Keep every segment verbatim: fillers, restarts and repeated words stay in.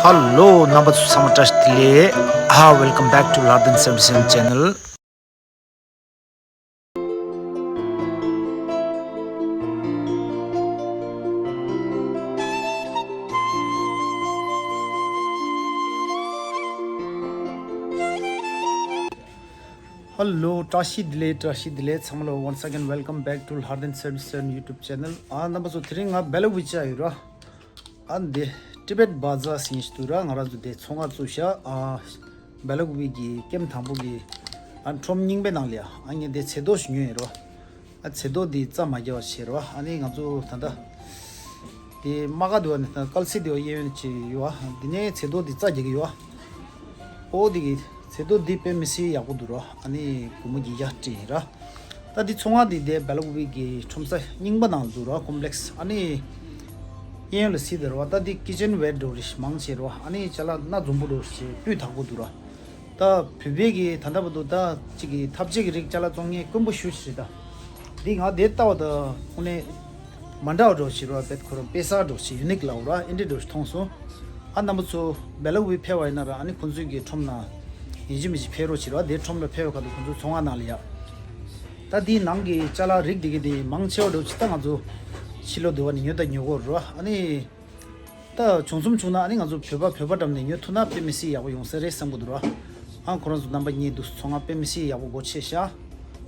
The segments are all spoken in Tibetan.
Hello, རྣམ་པ་ཚོ་ཚང་མ་བཀྲ་ཤིས་བདེ་ལེགས། Ah, welcome back to Lardin seventy-seven channel. Hello, བཀྲ་ཤིས་བདེ་ལེགས། བཀྲ་ཤིས་བདེ་ལེགས། ཚང་མ་ལ་once again welcome back to Lardin seventy-seven YouTube channel. ཨ་རྣམ་པ་ཚོ་དེ་རིང་ང་སྦེ་ལ་ཀུ་པེ་ལ་ཡོད་ར། ཨ་འདི་Tibet Bazaar ཟེར་ཞིག་འདུག་ར། ང་རང་ཚོ་དེ་ཚོང་ཁང་བཙུགས་ཤག་ཨ་སྦེ་ལ་ཀུ་པེ་གི་ཀེམ་དང་པོ་གི་ཨ་ཁྲོམ་རྙིང་པའི་ནང་ལ་ཡ། ཨ་ངས་དེ་ཚལ་ཏོག་ཞིག་ཉོས་ཡིན་ར། ཨ་ཚལ་ཏོག་འདི་རྩྭ་མ་རྒྱག་པ་བྱས་ར། ཨ་ནི་ང་ཚོ་ད་ལྟ་དེ་དམག་སྒར་དེ་བ་ནས་ད་དཀར་མཛེས་དེ་བ་གཡས་གཡོན་ཅིག་ཡོད་ཨ། འདི་ནས་ཚལ་ཏོག་འདི་རྩྭ་རྒྱག་གི་ཡོད་ཨ། ཨོ་དེ་གི་ཚལ་ཏོག་འདི་དཔེ་མི་སྲིད་ཡག་པོ་འདུག་ར། ཨ་ནི་སྒོར་མོ་བརྒྱད་བརྒྱ་སྤྲད་ཡིན་ར། ད་འདི་ཚོང་ཁང་འདི་དེ་སྦེ་ལ་ཀུ་པེ་གི་ཁྲོམ་ས་རྙིང་པ་ནང་འདུག་ར། ཀོམ་པི་ལེགས། ཨ་ནི་གཡས་གཡོན་ལ་གཟིགས་དང་ར། ད་འདི་ཀི་ཅན་ཝེར་འདྲ་བོ་རེ་ཞིག་མང་ཆེ་ར། ཨ་ནི་ཅ་ལག་སྣ་འཛོམས་པོ་འདྲ་བོ་ཞིག་སྤུས་དག་པོ་འདུག་ར། ད་བོད་པའི་གི་ད་ལྟ་བར་དུ་ད་ཅིག་གི་ཐབ་ཆས་ཀྱི་རིགས་ཅ་ལག་བཙོང་མཁན་དཀོན་པོ་ཞེ་པོ་ཅིག་རེད་ད། འདི་ང་དེ་ལྟ་བ་ད་དངོས་གནས་མ་འདྲ་བ་འདྲ་བོ་ཞིག་ར། བེད་ཁོ་རང་དཔེ་གསར་འདྲ་བོ་ཞིག་ཡུ་ནིག་ལབ་ར། ཨེ་འདྲ་འདྲ་བོ་ཞིག་མཐོང་སོང་། ཨ་རྣམ་པ་ཚོ་སྦེ་ལ་ཀུ་པེ་ཕེབས་པ་ཡིན་ན་ར། ཨ་ནི་ཁོང་ཚོའི་གི་ཁྲོམ་ནང་ཡིན་གཅིག་མིན་གཅིག་ཕེབས་རོགས་བྱེད་ར། དེ་ཁྲོམ་ལ་ཕེབས་པའི་ཁ་ཐུག་ཁོང་ཚོའི་ཚོང་ཁང་ནང་ལ་ཡ། ད་འདིའི་ནང་གི་ཅ་ལག་རིགས་དེ་གི་དེ་མང་ཆེ་བ་འདྲ་བོ་ཅིག་ད་ང་ཚོ་ཕྱི་ལོགས་དེ་བ་ནས་ཉོ་ད་ཉོ་གི་ཡོད་ར། ཨ་ནི་ད་བྱུང་གསུམ་བྱུང་ན་ཨ་ནི་ང་ཚོ་བོད་པ་བོད་པ་འགྲམ་ནས་ཉོ་ཐུབ་ན་དཔེ་མི་སྲིད་ཡག་པོ་ཡོང་ས་རེད་བསམ་གི་འདུག་ར། ཨ་ཁོ་རང་ཚོ་རྣམ་པ་གཉིས་འདུག་ཚོང་ཁང་དཔེ་མི་སྲིད་ཡག་པོ་སྒོ་ཕྱེ་ཤག་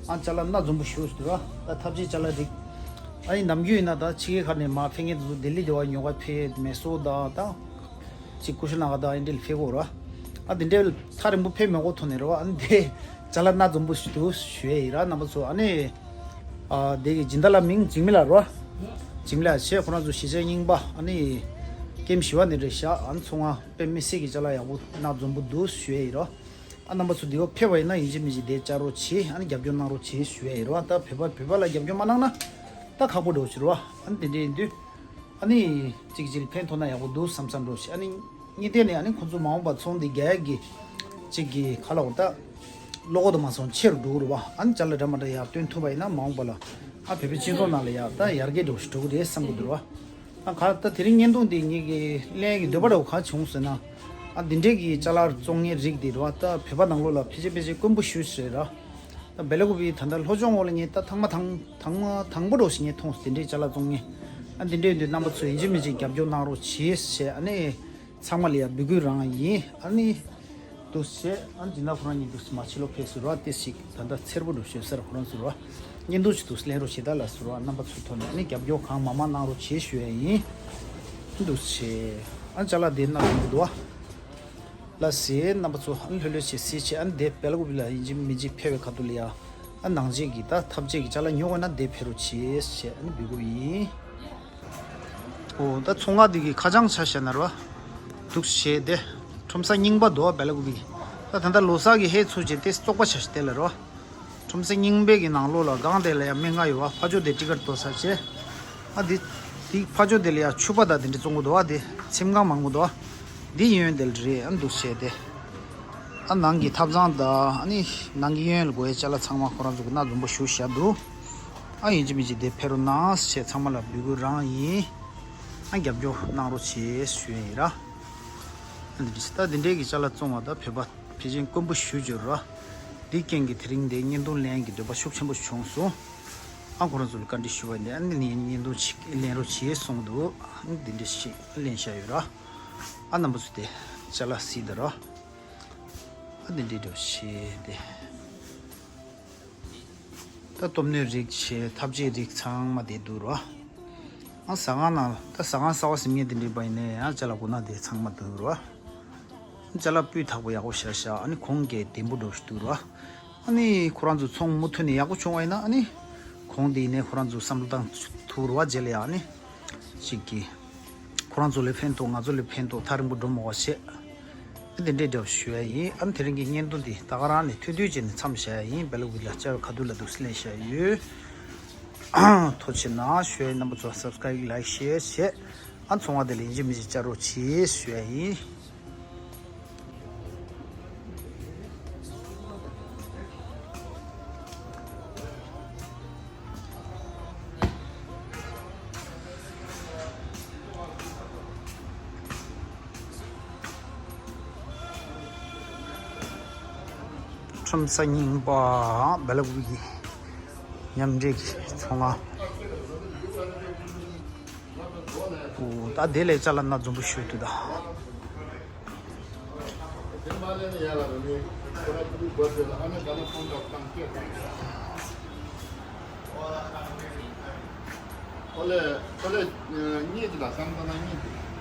ཨ་ཅ་ལག་སྣ་འཛོམས་པོ་ཞེ་པོ་ཞིག་འདུག་ར། ད་ཐབ་ཆས་ཅ་ལག་རིགས། ཨ་ནི་ནམ་རྒྱུན་ཡིན་ན་ད་ཕྱི་རྒྱལ་ཁག་ནས་མར་ཕེབས་མཁན་དེ་ཚོ་ལྡི་ལི་དེ་བ་ཉོ་ག་ཕེབས། མེ་སོར་དང་ད་ཅིག་ཀུ་ཤུ་ན་ག་དང་ཨེ་འདྲ་ལ་ཕེབས་གོ་ར། ཨ་དེ་འདྲའི་ཐག་རིང་པོ་ཕེབས་མེད་གོ་ཐོག་ནས་ར། ཨ་ནི་དེ་ཅ་ལག་སྣ་འཛོམས་པོ་ཞིག་འདུག་ཞུ་ཡས་ཡིན་ར། རྣམ་པ་ཚོ་ཨ་ནི། ཨ་དེ་གི་སྦྱིན་བདག་ལ་མིང་འཇིགས་མེད་ལགས་རོ། འཇིགས་མེད་ལགས་བྱས། ཁོ་རང་ཚོ་གཞིས་ཆགས་རྙིང་པ། ཨ་ནི་ཀེམ་བཞི་པ་ནས་རེད་ཤག་ཨ་ནི་ཚོང་ཁང་དཔེ་མི་སྲིད་ཀྱི་ཅ་ལག་ཡག་པོ་སྣ་འཛོམས་པོ་འདུག་ཞུ་ཡས་ཡིན་རོ། ཨ་རྣམ་པ་ཚོ་འདི་བ་ཕེབས་པ་ཡིན་ན་ཡིན་གཅིག་མིན་གཅིག་དེ་བཅར་རོགས་བྱེད། ཨ་ནི་རྒྱབ་སྐྱོར་གནང་རོགས་བྱེད་ཞུ་ཡས་ཡིན་རོ། ད་བོད་པ་བོད་པ་ལ་རྒྱབ་སྐྱོར་མ་གནང་ན་ད་ཁག་པོ་འགྲོ་ཞུ་རོ། ཨ་ནི་དེ་འདྲ་ཡིན་དུས། ཨ་ནི་གཅིག་གཅིག་ལ་ཕན་ཐོགས་ན་ཡག་པོ་འདུག་བསམ་བསམ་འགྲོ་ཞིག་ཨ་ནི་གཉིས་ཐད་ནས་ཨ་ནི་ཁོང་ཚོ་མ་འོངས་པ་ཚོང་འདི་རྒྱག་ཡག་གི་གཅིག་གི་ཁ་ལོག་ད་བློ་ཁོག་དུ་མ་སོང་ཆེ་རུ་འགྲོ་གི་རེད་བ། ཨ་ནི་ཅ་ལག་འདྲ་མ་འདྲ་ཡར་བཏོན་ཐུབ་པ་ཡིན་ན་མ་འོངས་པ་ལ་ཨ་བོད་པའི་སྤྱི་ཚོགས་ནང་ལ་ཡར་ད་ཡར་རྒྱས་འགྲོ་ཞིག་འགྲོ་གི་རེད་བསམ་གི་འདུག་རེད་བ། ཨ་ག་ད་དེ་རིང་བརྙན་ཐུང་འདི་ངེད་ཀྱི་ལེན་གྱི་འདོད་པ་འདྲ་བོ་ག་བྱུང་ཟེར་ན། ཨ་འདི་འདྲས་ཀྱི་ཅ་ལག་བཙོང་མཁན་རིགས་འདི་རེད་བ། ད་བོད་པ་ནང་ལོགས་ལ་ཕལ་ཆེར་ཕལ་ཆེར་དཀོན་པོ་ཞེ་པོ་ཅིག་རེད་ར། ད་སྦེ་ལ་ཀུ་པེ་ད་ལྟ་ལྷོ་ཕྱོགས་ངོས་ལ་ངས་ད་ཐེངས་མ་ཐེངས་ཐེངས་མ་དང་པོ་འདྲ་བོ་ཞིག་ངས་མཐོང་སོང་། དེ་འདྲའི་ཅ་ལག་བཙོང་མཁན། ཨ་འདི་འདྲའི་འདི་རྣམ་པ་ཚོས་ཡིན་གཅིག་མིན་གཅིག་རྒྱབ་སྐྱོར་གནང་རོགས་བྱེད་ཞེས་ཨ་ནི་ཚང་མ་ལ་ཡ་འབོད་སྐུལ་རང་ཡིན། ཨ་ནི་འདུག་སེ་ཨ་སྦྱིན་བདག་ཁོ་རང་གཉིས་འདུག་སེ་མ་ཕྱི་ལོགས་ཕེབས་སོང་ར། དེ་ཞིག་ད་ལྟ་འཚེར་པོ་འདྲ་བོ་ཞིག་ཟེར་ཁོ་རང་ཚོ་ར། བརྙན་ཐུང་ཞིག་འདུག་སེ་ལེན་རོགས་བྱེད་ད་ལ་ཟེར་ར། རྣམ་པ་ཚོའི་ཐོག་ནས་ཨ་ནི་རྒྱབ་སྐྱོར་གང་མང་མང་གནང་རོགས་བྱེད་ཞུ་ཡ་ཡིན། འདུག་སེ་ཨ་ཅ་ལག་དེ་ན་ཡོང་གི་འདུག་ཨ། ལགས་སེ་རྣམ་པ་ཚོ་ཨ་ནི་ལྷོད་ལྷོད་བྱས་གཟིགས་བྱས། ཨ་ནི་དེ་སྦེ་ལ་ཀུ་པེ་ལ་ཡིན་གཅིག་མིན་གཅིག་ཕེབས་པའི་ཁ་ཐུག་ལ་ཡ། ཨ་ནང་ཆས་ཀྱི་ད་ཐབ་ཆས་ཀྱི་ཅ་ལག་ཉོ་དགོས་ན་དེ་ཕེབས་རོགས་བྱེད་ཞེས་ཨ་ནི་འབོད་སྐུལ་ཡིན། ཨོ་ད་ཚོང་ཁང་འདི་གི་ཁ་བྱང་ཆ་བཞག་ན་རོ། འདུག་སེ་དེ་ཁྲོམ་ས་རྙིང་པ་འདུག་སྦེ་ལ་ཀུ་པེ་གི། ད་ད་ལྟ་ལོ་གསར་གྱི་ཧེ་ཚུགས་བྱས་དེ་བཙོག་པ་ཆགས་ཤག་དེ་ལ་རོ། ཁྲོམ་ས་རྙིང་པའི་གི་ནང་ལོགས་ལ་སྒང་དེ་ལ་ཡ་སྨན་ཁང་ཡོད་བ། ཕར་ཕྱོགས་དེ་ཊི་ཀེཊ་བཏོན་ས་བྱས། ཨ་དེ་དེ་ཕར་ཕྱོགས་དེ་ལ་ཡ་ཕྱུ་པ་དང་དེ་འདྲ་བཙོང་གི་འདུག་བ། དེ་ཚེམ་ཁང་མང་པོ་འདུག་བ། འདི་གཡས་གཡོན་དེ་ལ་རེད། ཨ་འདུག་སེ་དེ། ཨ་ནང་གི་ཐབ་ཚང་དང་ཨ་ནི་ནང་གི་གཡས་གཡོན་ལ་དགོས་ཡ་ཅ་ལག་ཚང་མ་ཁོ་རང་ཚོ་གི་སྣ་འཛོམས་པོ་ཞེ་པོ་བཞག་འདུག་ཨ་ཡིན་གཅིག་མིན་གཅིག་དེ་ཕེབས་རོགས་གནང་ཞེས་ཚང་མ་ལ་འབོད་སྐུལ་རང་ཡིན། ཨ་རྒྱབ་སྐྱོར་གནང་རོགས་བྱེད་ཞུ་ཡ་ཡིན་ར། ཨ་འདི་འདྲ་ཞིག་ད་འདི་འདྲའི་གི་ཅ་ལག་བཙོང་བ་ད་བོད་པ་ཕལ་ཆེར་དཀོན་པོ་ཞེ་པོ་ཅིག་རེད་ར། འདི་རྐྱེན་གྱིས་དེ་རིང་འདི་བརྙན་ཐུང་ལེན་གྱི་འདོད་པ་ཤུགས་ཆེན་པོ་བྱུང་སོང་། ཨ་ཁོ་རང་ཚོ་ལ་བཀའ་འདྲི་ཞུ་བ་ཡིན། ཨ་ནི་ངས་བརྙན་ཐུང་ཅིག་ལེན་རོགས་བྱེད་གསུངས་འདུག་ཨ་ནི་འདི་འདྲ་ཞིག་ལེན་བཞག་ཡོད་ར། ཨ་རྣམ་པ་ཚོ་དེ་ཅ་ལག་གཟིགས་དང་ར། ཨ་འདི་འདྲའི་འདྲ་བོ་ཞིག་དེ། ད་སྟོབས་སྣོད་རིགས་བྱས་ཐབ་ཆས་རིགས་ཚང་མ་དེ་འདུག་ར། ཨ་ཟ་ཁང་ནང་ད་ཟ་ཁང་གསར་པ་ཟིན་མཁན་དེ་འདྲ་པ་ཡིན་ན་ཡང་ཅ་ལག་ཁོ་ན་དེ་ཚང་མ་འདུག་ར། ཅ་ལག་སྤུས་དག་པོ་ཡག་པོ་བཞག་བཞག་ཨ་ནི་གོང་གི་ལྡེམ་པོ་འདྲ་བོ་ཞིག་འདུག་ར། ཨ་ནི་ཁོ་རང་ཚོ་ཚོང་མུ་མཐུད་ནས་ཡག་པོ་བྱུང་བ་ཡིན་ན་ཨ་ནི་གོང་དེ་ཡིན་ནའི་ཁོ་རང་ཚོ་བསམ་བློ་བཏང་ཐུབ་ར་བ། རྗེས་ལ་ཡང་ཨ་ནི་ཅིག་གི་ཁོ་རང་ཚོ་ལ་ཕན་ཐོགས། ང་ཚོ་ལ་ཕན་ཐོགས། ཐག་རིང་པོ་འགྲོ་མི་དགོས་པ་བྱས། དེ་འདྲའི་འདྲ་བོ་ཞུ་ཡ་ཡིན། ཨ་ནི་དེ་རིང་གི་བརྙན་ཐུང་འདི་ད་ག་རང་ནས་ཐུང་ཐུང་བྱས་ནས་མཚམས་བཞག་ཡ་ཡིན། སྦེ་ལ་ཀུ་པེ་ལ་བཅར་བའི་ཁ་ཐུག་ལ་འདུག་སེ་ལེན་བཞག་ཡོད། ཐུགས་རྗེ་ཆེ་གནང་ཞུ་ཡ་ཡིན། རྣམ་པ་ཚོ་སབ་སི་ཀ་རའིབ་ལའིཀ་ཤེར་བྱས། ཨ་ཚོང་བ་དེ་ལ་ཡིན་གཅིག་མིན་གཅིག་བཅར་རོགས་བྱེད་ཞུ་ཡ་ཡིན། ཁྲོམ་ས་རྙིང་པ་སྦེལ་ཀོབ་ཀྱི་མཉམ་འབྲེལ་གྱི་ཚོང་ཁང་། ཨོ་ད་དེ་ལས་ཅ་ལག་སྣ་འཛོམས་པོ་ཞུ་དུ་ད། ཨོ་ལེ། ཨོ་ལེ། གཉིས་ཀྱི་ལ་སང་ད་ན་གཉིས་ཀྱི།